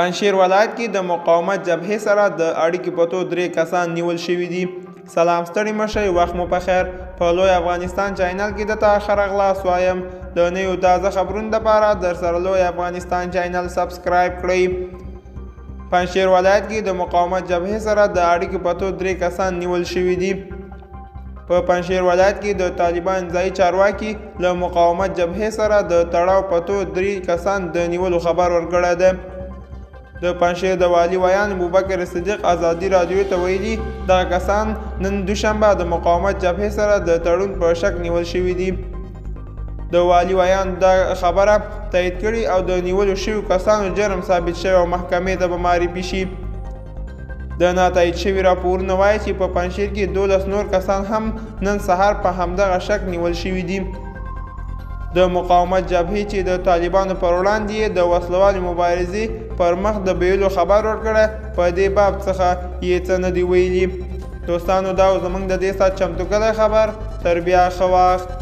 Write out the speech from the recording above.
پنجشیر ولایت کې د مقاومت جبهې سره د اړیکې په تور 3 کسان نیول شوي دي. سلام، ستړي مه شئ، وخت مو په خیر. په لوی افغانستان چینل کې د تا ښه راغلاست وایم. د نویو تازه خبرونو دپاره در سره لوی افغانستان چینل سبسکرایب کړئ. پنجشیر ولایت کې د مقاومت جبهې سره د اړیکې په تور 3 کسان نیول شوي دي. په پنجشیر ولایت کې د طالبان ځایي چارواکي له مقاومت جبهې سره د تړاو په تور 3 کسان د نیولو خبر ورکړی دی. د پنجشیر د والي ویاند ابوبکر صدیق ازادي راډیو ته ویلي، دغه کسان نن دوشنبه د مقاومت جبهې سره د تړون په شک نیول شوي دي. د والي ویاند دا خبره تایید کړې او د نیولو شویو کسانو جرم ثابت شوی او محکمې ته به معرفي شي. د ناتایید شوي راپورونه وایي چې په پنجشیر کې 12 نور کسان هم نن سهار په همدغه شک نیول شوي دي. د مقاومت جبهې چې د طالبانو پر وړاندې یې د وسلوالې مبارزې پر مخ د بیلو خبر ورکړی، په دې باب څخه یې څه نه دي ویلي. دوستانو، دا و زموږ د دې ساعت چمتو کړی خبر. تر بیا ښه وخت.